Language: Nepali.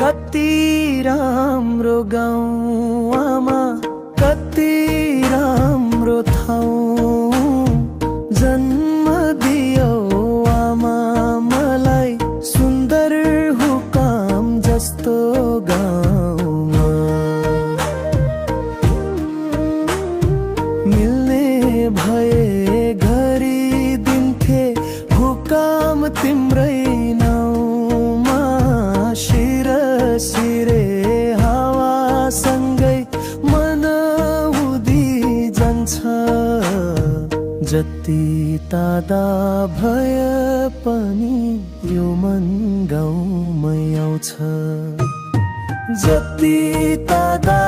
कति राम्रो गाउँ आमा, कति राम्रो ठाउँ जन्म दियो आमा मलाई सुन्दर हुकाम जस्तो गाउँमा। मिल्ने भए घरि दिन्थे हुकाम तिम्रै नाउँमा। शिर सिरे हावासँगै मन उदी जान्छ, जति तादा भए पनि यो मन गाउँमै आउँछ। जति तादा